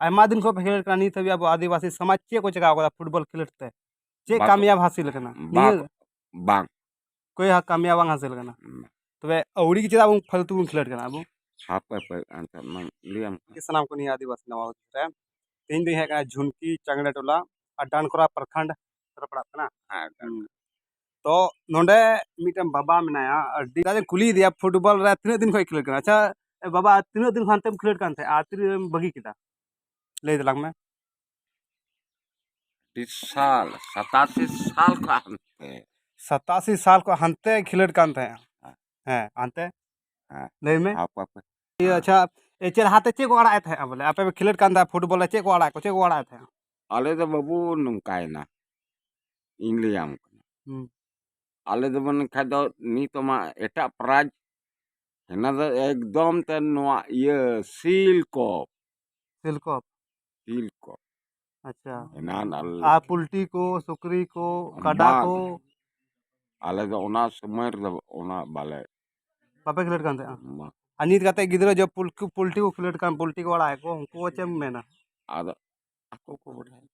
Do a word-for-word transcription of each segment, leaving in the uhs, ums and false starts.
ᱟᱭᱢᱟ ᱫᱤᱱ ᱠᱷᱚᱱ ᱯᱮ ᱠᱷᱮᱞᱳᱰ ᱠᱟᱱᱟ, ᱱᱤᱛ ᱦᱟᱹᱵᱤᱡ ᱟᱵᱚ ᱟᱹᱫᱤᱵᱟᱹᱥᱤ ᱥᱚᱢᱟᱡᱽ ᱪᱮᱫ ᱠᱚ ᱪᱮᱠᱟ ᱟᱠᱟᱫᱟ ᱯᱷᱩᱴᱵᱚᱞ ᱠᱷᱮᱞᱳᱰ ᱛᱮ? ᱪᱮᱫ ᱵᱟᱠᱚ ᱠᱟᱢᱭᱟᱵ ᱦᱟᱥᱤᱞ ᱟᱠᱟᱱᱟ? ᱵᱟᱠᱚ ᱱᱤᱭᱟᱹ ᱵᱟᱝ᱾ ᱚᱠᱚᱭ ᱦᱚᱸ ᱠᱟᱢᱭᱟᱵ ᱵᱟᱝ ᱦᱟᱥᱤᱞ ᱟᱠᱟᱱᱟ᱾ ᱦᱩᱸ᱾ ᱛᱚᱵᱮ ᱟᱹᱣᱲᱤ ᱜᱮ ᱪᱮᱫᱟᱜ ᱵᱚᱱ ᱯᱷᱟᱞᱛᱩ ᱵᱚᱱ ᱠᱷᱮᱞᱳᱰ ᱠᱟᱱᱟ ᱟᱵᱚ? ᱦᱟᱯᱮ, ᱦᱟᱯᱮ, ᱮᱱᱛᱮᱫ ᱢᱟ ᱞᱟᱹᱭᱟᱢ ᱠᱟᱱᱟ᱾ ᱥᱟᱱᱟᱢ ᱠᱚ ᱱᱤᱭᱟᱹ ᱟᱹᱫᱤᱵᱟᱹᱥᱤ ᱱᱟᱣᱟ ᱦᱩᱫᱤᱥ ᱨᱮ᱾ ᱛᱮᱦᱮᱧ ᱫᱚᱧ ᱦᱮᱡ ᱠᱟᱱᱟ ᱡᱷᱩᱱᱠᱤ ᱪᱟᱝᱲᱮ ᱴᱚᱞᱟ ᱟᱨ ᱰᱟᱱᱠᱚᱨᱟ ᱯᱨᱚᱠᱷᱚᱸᱰ ᱨᱮ ᱯᱟᱲᱟᱜ ᱠᱟᱱᱟ᱾ ᱦᱮᱸ, ᱦᱩᱸ᱾ ᱛᱚ ᱱᱚᱰᱮ ᱢᱤᱫᱴᱮᱱ ᱵᱟᱵᱟ ᱢᱮᱱᱟᱭᱟ, ᱟᱹᱰᱤ ᱫᱤᱱ ᱠᱩᱞᱤᱭᱮᱫᱮᱭᱟ ᱯᱷᱩᱴᱵᱚᱞ ᱨᱮ ᱛᱤᱱᱟᱹᱜ ᱫᱤᱱ ᱠᱷᱚᱱ ᱠᱷᱮᱞᱳᱰ ᱠᱟᱱᱟ? ᱟᱪᱪᱷᱟ, ᱮ ᱵᱟᱵᱟ, ᱛᱤᱱᱟᱹᱜ ᱫᱤᱱ ᱠᱷᱚᱱ ᱦᱟᱱᱛᱮᱢ ᱠᱷᱮᱞᱳᱰ ᱠᱟᱱ ᱛᱟᱦᱮᱸᱫ ᱟᱨ ᱛᱤᱱᱟᱹᱜ ᱮᱢ ᱵᱟᱹᱜᱤ ᱠᱮᱫᱟ? ᱞᱟᱹᱭ ᱛᱟᱞᱟᱝ ᱢᱮ᱾ ᱟᱹᱰᱤ ᱥᱟᱞ, ᱥᱟᱛᱟᱥᱤ ᱥᱟᱞ ᱠᱷᱚᱱ ᱦᱟᱱᱛᱮ᱾ ᱥᱟᱛᱟᱥᱤ ᱥᱟᱞ ᱠᱷᱚᱱ ᱦᱟᱱᱛᱮ ᱠᱷᱮᱞᱳᱰ ᱠᱟᱱ ᱛᱟᱦᱮᱸᱫ᱾ ᱦᱮᱸ᱾ ᱦᱮᱸ, ᱦᱟᱱᱛᱮ᱾ ᱦᱮᱸ᱾ ᱞᱟᱹᱭ ᱢᱮ᱾ ᱦᱟᱯ, ᱦᱟᱯ᱾ ᱤᱭᱟᱹ, ᱟᱪᱪᱷᱟ, ᱮ, ᱪᱮᱫ ᱞᱟᱦᱟᱛᱮ ᱪᱮᱫ ᱠᱚ ᱟᱲᱟᱜ ᱮᱫ ᱛᱟᱦᱮᱸᱜᱼᱟ ᱵᱚᱞᱮ? ᱟᱯᱮ ᱯᱮ ᱠᱷᱮᱞᱳᱰ ᱠᱟᱱ ᱛᱟᱦᱮᱸᱫ ᱯᱷᱩᱴᱵᱚᱞ ᱨᱮ, ᱪᱮᱫ ᱠᱚ ᱟᱲᱟᱜ ᱠᱚ, ᱪᱮᱫ ᱠᱚ ᱟᱲᱟᱜ ᱮᱫ ᱛᱟᱦᱮᱸᱜᱼᱟ? ᱟᱞᱮ ᱫᱚ ᱵᱟᱹᱵᱩ ᱱᱚᱝᱠᱟᱭᱮᱱᱟ, ᱤᱧ ᱞᱟᱹᱭᱟᱢ ᱠᱟᱱᱟ᱾ ᱦᱩᱸ᱾ ᱟᱞᱮ ᱫᱚ ᱢᱮᱱᱠᱷᱟᱡ ᱫᱚ ᱱᱤᱛ ᱢᱟ ᱮᱴᱟᱜ ᱯᱨᱟᱭᱤᱡᱽ, ᱦᱮᱱᱟ ᱫᱚ ᱮᱠᱫᱚᱢ ᱛᱮ ᱱᱚᱣᱟ ᱤᱭᱟᱹ ᱥᱤᱞ ᱠᱚᱯ᱾ ᱥᱤᱞ ᱠᱚᱯ᱾ ᱥᱤᱞ ᱠᱚᱯ᱾ ᱟᱪᱪᱷᱟ᱾ ᱮᱱᱟᱱ ᱟᱞᱮ ᱟᱨ ᱯᱩᱞᱴᱤ ᱠᱚ, ᱥᱩᱠᱨᱤ ᱠᱚ, ᱠᱟᱰᱟ ᱵᱟᱝ᱾ ᱠᱚ? ᱟᱞᱮ ᱫᱚ ᱚᱱᱟ ᱥᱚᱢᱚᱭ ᱨᱮᱫᱚ ᱚᱱᱟ ᱵᱟᱞᱮ ᱵᱟᱯᱮ ᱠᱷᱮᱞᱳᱰ ᱠᱟᱱ ᱛᱟᱦᱮᱸᱜᱼᱟ? ᱵᱟᱝ᱾ ᱟᱨ ᱱᱤᱛ ᱠᱟᱛᱮ ᱜᱤᱫᱽᱨᱟᱹ ᱡᱮ ᱯᱩᱞ-, ᱯᱩᱞᱴᱤ ᱠᱚ ᱠᱷᱮᱞᱳᱰ ᱠᱟᱱ, ᱯᱩᱞᱴᱤ ᱠᱚ ᱟᱲᱟᱜ ᱮᱫ ᱠᱚ, ᱩᱱᱠᱩ ᱠᱚ ᱪᱮᱫ ᱮᱢ ᱢᱮᱱᱟ? ᱟᱫᱚ ᱟᱠᱚ ᱠᱚ ᱵᱟᱰᱟᱭᱟ᱾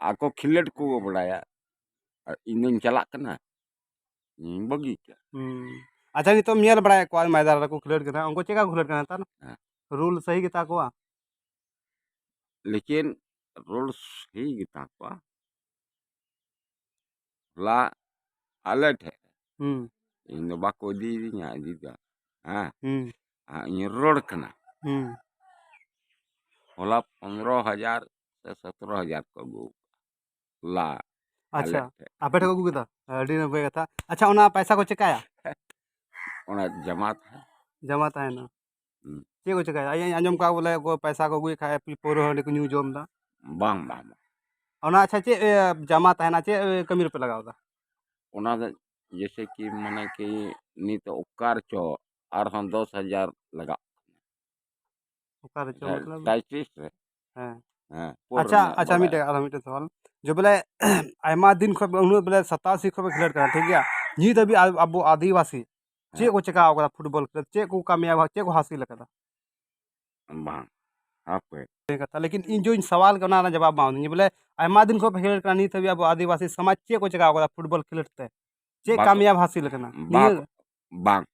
ᱟᱠᱚ ᱠᱷᱮᱞᱳᱰ ᱠᱚ ᱵᱟᱰᱟᱭᱟ᱾ ᱟᱨ ᱤᱧ ᱫᱚᱧ ᱪᱟᱞᱟᱜ ᱠᱟᱱᱟ, ᱤᱧ ᱵᱟᱹᱜᱤ ᱠᱮᱫᱟ᱾ ᱦᱩᱸ᱾ ᱟᱪᱪᱷᱟ, ᱱᱤᱛᱚᱜ ᱧᱮᱞ ᱵᱟᱲᱟᱭᱮᱫ ᱠᱚᱣᱟ ᱢᱚᱭᱫᱟᱱ ᱨᱮᱠᱚ ᱠᱷᱮᱞᱳᱰ ᱠᱟᱱᱟ, ᱩᱱᱠᱩ ᱪᱮᱫ ᱠᱟ ᱠᱚ ᱠᱷᱮᱞᱳᱰ ᱠᱟᱱᱟ ᱱᱮᱛᱟᱨ? ᱦᱮᱸ᱾ ᱨᱩᱞ ᱥᱟᱹᱦᱤ ᱜᱮᱛᱟ ᱠᱚᱣᱟ? ᱞᱮᱠᱤᱱ ᱨᱩᱞ ᱥᱟᱹᱦᱤ ᱜᱮᱛᱟ ᱠᱚᱣᱟ᱾ ᱦᱚᱞᱟ ᱟᱞᱮ ᱴᱷᱮᱱ ᱦᱩᱸ᱾ ᱤᱧ ᱫᱚ ᱵᱟᱠᱚ ᱤᱫᱤᱭᱤᱫᱤᱧᱟ ᱤᱫᱤ ᱫᱚ᱾ ᱦᱮᱸ᱾ ᱦᱩᱸ᱾ ᱟᱨ ᱤᱧ ᱨᱚᱲ ᱠᱟᱱᱟ᱾ ᱦᱩᱸ᱾ ᱦᱚᱞᱟ ᱯᱚᱱᱨᱚ ᱦᱟᱡᱟᱨ ᱥᱮ ᱥᱚᱛᱨᱚ ᱦᱟᱡᱟᱨ ᱠᱚ ᱟᱹᱜᱩ ᱟᱠᱟᱫᱟ᱾ ᱦᱚᱞᱟ ᱟᱞᱮ ᱟᱪᱪᱷᱟ᱾ ᱴᱷᱮᱱ᱾ ᱟᱯᱮ ᱴᱷᱮᱱ ᱠᱚ ᱟᱹᱜᱩ ᱠᱮᱫᱟ? ᱟᱹᱰᱤ ᱱᱟᱯᱟᱭ ᱠᱟᱛᱷᱟ᱾ ᱟᱪᱪᱷᱟ, ᱚᱱᱟ ᱯᱚᱭᱥᱟ ᱠᱚ ᱪᱮᱠᱟᱭᱟ? ᱚᱱᱟ ᱡᱟᱢᱟ ᱛᱟᱦᱮᱸ᱾ ᱡᱟᱢᱟ ᱛᱟᱦᱮᱱᱟ᱾ ᱦᱩᱸ᱾ ᱪᱮᱫ ᱠᱚ ᱪᱮᱠᱟᱭᱟ? ᱤᱧ ᱟᱸᱡᱚᱢ ᱠᱟᱜ ᱵᱚᱞᱮ ᱚᱠᱚᱭ ᱯᱚᱭᱥᱟ ᱠᱚ ᱟᱹᱜᱩᱭᱮᱫ ᱠᱷᱟᱡ ᱯᱟᱹᱣᱨᱟᱹ ᱦᱟᱺᱰᱤ ᱠᱚ ᱧᱩ ᱡᱚᱢ ᱮᱫᱟ᱾ ᱵᱟᱝ, ᱵᱟᱝ, ᱵᱟᱝ᱾ ᱚᱱᱟ ᱟᱪᱪᱷᱟ, ᱪᱮᱫ, ᱮ, ᱡᱟᱢᱟ ᱛᱟᱦᱮᱱᱟ, ᱪᱮᱫ, ᱮ, ᱠᱟᱹᱢᱤ ᱨᱮᱯᱮ ᱞᱟᱜᱟᱣ ᱮᱫᱟ? ᱚᱱᱟ ᱫᱚ ᱡᱮᱭᱥᱮ ᱠᱤ ᱢᱟᱱᱮ ᱠᱤ ᱱᱤᱛ ᱚᱠᱟ ᱨᱮᱪᱚ ᱟᱨᱦᱚᱸ ᱫᱚᱥ ᱦᱟᱡᱟᱨ ᱞᱟᱜᱟᱜ ᱚᱠᱟ ᱨᱮᱪᱚ ᱡᱟᱦᱟᱸ ᱢᱚᱛᱞᱚᱵ? ᱰᱟᱭᱡᱮᱥᱴ ᱨᱮ᱾ ᱦᱮᱸ᱾ ᱦᱮᱸ, ᱯᱩᱨᱟᱹ ᱟᱪᱪᱷᱟ, ᱨᱮᱱᱟᱜ ᱟᱪᱪᱷᱟ, ᱵᱟᱲᱟᱭ᱾ ᱢᱤᱫᱴᱮᱡ, ᱟᱨᱦᱚᱸ ᱢᱤᱫᱴᱮᱡ ᱥᱚᱣᱟᱞ᱾ ᱡᱮ ᱵᱚᱞᱮ, ᱟᱭᱢᱟ ᱫᱤᱱ ᱠᱷᱚᱡ ᱩᱱᱟᱹᱜ ᱵᱚᱞᱮ ᱥᱟᱛᱟᱥᱤ ᱠᱷᱚᱡ ᱯᱮ ᱠᱷᱮᱞᱳᱰ ᱠᱟᱱᱟ, ᱴᱷᱤᱠ ᱜᱮᱭᱟ? ᱱᱤᱛ ᱦᱟᱹᱵᱤᱡ ᱟ-, ᱟᱵᱚ ᱟᱹᱫᱤᱵᱟᱹᱥᱤ ᱪᱮᱫ ᱦᱮᱸ᱾ ᱠᱚ ᱪᱮᱠᱟ ᱟᱠᱟᱫᱟ ᱯᱷᱩᱴᱵᱚᱞ ᱠᱷᱮᱞ? ᱪᱮᱫ ᱠᱚ ᱠᱟᱢᱭᱟᱵ, ᱪᱮᱫ ᱠᱚ ᱦᱟᱥᱤᱞ ᱟᱠᱟᱫᱟ? ᱵᱟᱝ, ᱦᱟᱯᱮ᱾ ᱠᱟᱛᱷᱟ, ᱞᱮᱠᱤᱱ ᱤᱧ ᱡᱚᱧ ᱥᱟᱣᱟᱞ ᱠᱟᱱᱟ, ᱚᱱᱟ ᱡᱟᱣᱟᱵ ᱵᱟᱝ ᱮᱢᱟᱹᱧ᱾ ᱵᱚᱞᱮ, ᱟᱭᱢᱟ ᱫᱤᱱ ᱠᱷᱚᱱ ᱯᱮ ᱠᱷᱮᱞᱳᱰ ᱠᱟᱱᱟ, ᱱᱤᱛ ᱦᱟᱹᱵᱤᱡ ᱟᱵᱚ ᱟᱹᱫᱤᱵᱟᱹᱥᱤ ᱥᱚᱢᱟᱡᱽ ᱪᱮᱫ ᱠᱚ ᱪᱮᱠᱟ ᱟᱠᱟᱫᱟ ᱯᱷᱩᱴᱵᱚᱞ ᱠᱷᱮᱞᱳᱰ ᱛᱮ? ᱪᱮᱫ ᱵᱟᱠᱚ ᱠᱟᱢᱭᱟᱵ ᱦᱟᱥᱤᱞ ᱠᱟᱱᱟ? ᱵᱟᱠᱚ, ᱱᱤᱭᱟᱹ ᱵᱟᱝ᱾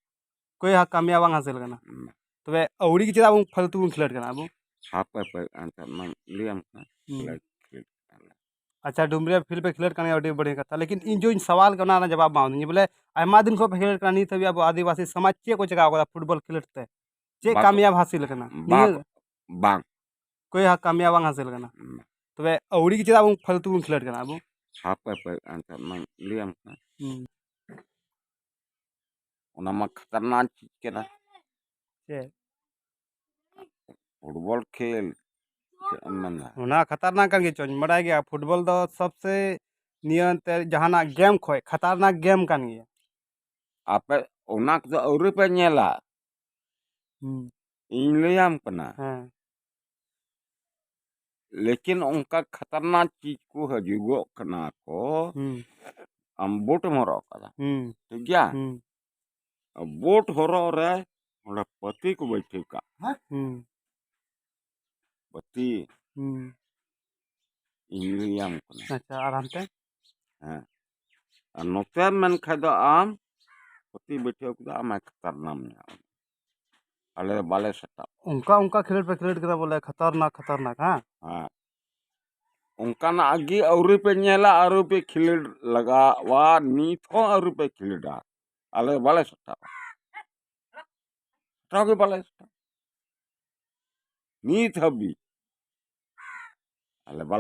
ᱠᱚᱭ ᱦᱟ-, ᱠᱟᱢᱭᱟᱵ ᱵᱟᱝ ᱦᱟᱥᱤᱞ ᱠᱟᱱᱟ᱾ ᱦᱩᱸ᱾ ᱛᱚᱵᱮ ᱟᱹᱣᱲᱤ ᱜᱮ ᱪᱮᱫᱟᱜ ᱵᱚᱱ ᱯᱷᱟᱞᱛᱩ ᱵᱚᱱ ᱠᱷᱮᱞᱳᱰ ᱠᱟᱱᱟ ᱟᱵᱚ? ᱦᱟᱯᱮ, ᱦᱟᱯᱮ, ᱮᱱᱛᱮ ᱢᱟᱧ ᱞᱟᱹᱭᱟᱢ ᱠᱟᱱᱟ᱾ ᱦᱩᱸ᱾ ᱠᱷᱮᱞᱳᱰ, ᱠᱷᱮᱞᱳᱰ ᱠᱟᱱᱟ᱾ ᱟᱪᱪᱷᱟ, ᱰᱩᱢᱨᱤᱭᱟ ᱯᱷᱤᱞᱰ ᱯᱮ ᱠᱷᱮᱞᱳᱰ ᱠᱟᱱ ᱜᱮᱭᱟ, ᱟᱹᱰᱤ ᱵᱟᱹᱲᱤᱡ ᱠᱟᱛᱷᱟ, ᱞᱮᱠᱤᱱ ᱤᱧ ᱡᱚᱧ ᱥᱟᱣᱟᱞ ᱠᱟᱱᱟ, ᱚᱱᱟ ᱡᱟᱣᱟᱵ ᱵᱟᱝ ᱮᱢᱟᱹᱧ᱾ ᱵᱚᱞᱮ, ᱟᱭᱢᱟ ᱫᱤᱱ ᱠᱷᱚᱱ ᱯᱮ ᱠᱷᱮᱞᱳᱰ ᱠᱟᱱᱟ, ᱱᱤᱛ ᱦᱟᱹᱵᱤᱡ ᱟᱵᱚ ᱟᱹᱫᱤᱵᱟᱹᱥᱤ ᱥᱚᱢᱟᱡᱽ ᱪᱮᱫ ᱠᱚ ᱪᱮᱠᱟ ᱟᱠᱟᱫᱟ ᱯᱷᱩᱴᱵᱚᱞ ᱠᱷᱮᱞᱳᱰ ᱛᱮ? ᱪᱮᱫ ᱵᱟᱠᱚ, ᱠᱟᱢᱭᱟᱵ ᱦᱟᱥᱤᱞ ᱠᱟᱱᱟ? ᱵᱟᱠᱚ, ᱱᱤᱭᱟᱹ ᱵᱟᱝ᱾ ᱠᱚᱭ ᱦᱟ-, ᱠᱟᱢᱭᱟᱵ ᱵᱟᱝ ᱦᱟᱥᱤᱞ ᱠᱟᱱᱟ᱾ ᱦᱩᱸ᱾ ᱛᱚᱵᱮ ᱟᱹᱣᱲᱤ ᱜᱮ ᱪᱮᱫᱟᱜ ᱵᱚᱱ ᱯᱷᱟᱞᱛᱩ ᱵᱚᱱ ᱠᱷᱮᱞᱳᱰ ᱠᱟᱱᱟ ᱟᱵᱚ? ᱦᱟᱯᱮ, ᱦᱟᱯᱮ, ᱮᱱᱛᱮ ᱢᱟᱧ ᱞᱟᱹᱭᱟᱢ ᱠᱟᱱᱟ᱾ ᱦᱩᱸ᱾ ᱚᱱᱟ ᱢᱟ ᱠᱷᱟᱛᱟᱨᱱᱟᱠ ᱪᱤᱡᱽ ᱠᱟᱱᱟ᱾ ᱪᱮᱫ? ᱯᱷᱩᱴᱵᱚᱞ ᱠᱷᱮᱞ, ᱪᱮᱫ ᱮᱢ ᱢᱮᱱᱟ? ᱚᱱᱟ ᱠᱷᱟᱛᱟᱨᱱᱟᱠ ᱠᱟᱱ ᱜᱮ ᱪᱚᱧ ᱵᱟᱰᱟᱭ ᱜᱮᱭᱟ᱾ ᱯᱷᱩᱴᱵᱚᱞ ᱫᱚ ᱥᱚᱵᱥᱮ ᱱᱤᱭᱟᱹ ᱮᱱᱛᱮ ᱡᱟᱦᱟᱱᱟᱜ ᱜᱮᱢ ᱠᱷᱚᱡ ᱠᱷᱟᱛᱟᱨᱱᱟᱠ ᱜᱮᱢ ᱠᱟᱱ ᱜᱮᱭᱟ᱾ ᱟᱯᱮ ᱚᱱᱟ ᱠᱚᱫᱚ ᱟᱹᱣᱨᱤ ᱯᱮ ᱧᱮᱞᱟ᱾ ᱦᱩᱸ᱾ ᱤᱧ ᱞᱟᱹᱭᱟᱢ ᱠᱟᱱᱟ᱾ ᱦᱮᱸ᱾ ᱞᱮᱠᱤᱱ ᱚᱱᱠᱟ ᱠᱷᱟᱛᱟᱨᱱᱟᱠ ᱪᱤᱡᱽ ᱠᱚ ᱦᱤᱡᱩᱜᱚᱜ ᱠᱟᱱᱟ ᱠᱚ᱾ ᱦᱩᱸ᱾ ᱟᱢ ᱵᱩᱴ ᱮᱢ ᱦᱚᱨᱚᱜ ᱠᱟᱫᱟ᱾ ᱦᱩᱸ᱾ ᱴᱷᱤᱠ ᱜᱮᱭᱟ? ᱦᱩᱸ᱾ ᱵᱩᱴ ᱦᱚᱨᱚᱜ ᱨᱮ ᱚᱸᱰᱮ ᱯᱟᱹᱛᱤ ᱠᱚ ᱵᱟᱹᱭᱴᱷᱟᱹᱣ ᱠᱟᱜ᱾ ᱦᱩᱸ᱾ ᱯᱟᱹᱛᱤ᱾ ᱦᱩᱸ᱾ ᱤᱧ ᱞᱟᱹᱭᱟᱢ ᱠᱟᱱᱟ᱾ ᱟᱪᱪᱷᱟ, ᱟᱨ ᱦᱟᱱᱛᱮ? ᱦᱮᱸ᱾ ᱟᱨ ᱱᱚᱛᱮ ᱢᱮᱱ ᱠᱷᱟᱡ ᱫᱚ ᱟᱢ ᱯᱟᱹᱛᱤ ᱵᱟᱹᱭᱴᱷᱟᱹᱣ ᱠᱮᱫᱟ, ᱟᱢᱟᱭ ᱠᱷᱟᱛᱟᱨᱱᱟᱢ ᱧᱟᱢ᱾ ᱟᱞᱮ ᱫᱚ ᱵᱟᱞᱮ ᱥᱟᱴᱟᱣᱟ᱾ ᱚᱱᱠᱟ, ᱚᱱᱠᱟ ᱠᱷᱮᱞᱳᱰ ᱯᱮ ᱠᱷᱮᱞᱳᱰ ᱠᱮᱫᱟ ᱵᱚᱞᱮ, ᱠᱷᱟᱛᱟᱨᱱᱟᱠ, ᱠᱷᱟᱛᱟᱨᱱᱟᱠ, ᱦᱮᱸ? ᱦᱮᱸ᱾ ᱚᱱᱠᱟᱱᱟᱜ ᱜᱮ ᱟᱹᱣᱨᱤ ᱯᱮ ᱧᱮᱞᱟ, ᱟᱹᱣᱨᱤ ᱯᱮ ᱠᱷᱮᱞᱳᱰ ᱞᱟᱜᱟᱣᱟ, ᱱᱤᱛ ᱦᱚᱸ ᱟᱹᱣᱨᱤ ᱯᱮ ᱠᱷᱮᱞᱳᱰᱟ᱾ ᱟᱞᱮ ᱫᱚ ᱵᱟᱞᱮ ᱥᱟᱴᱟᱣᱟ᱾ ᱥᱟᱴᱟᱣ ᱜᱮ ᱵᱟᱞᱮ ᱥᱟᱴᱟᱣᱟ᱾ ᱱᱤᱛ ᱦᱟᱹᱵᱤᱡ ᱟᱞᱮ ᱵᱟᱞᱮ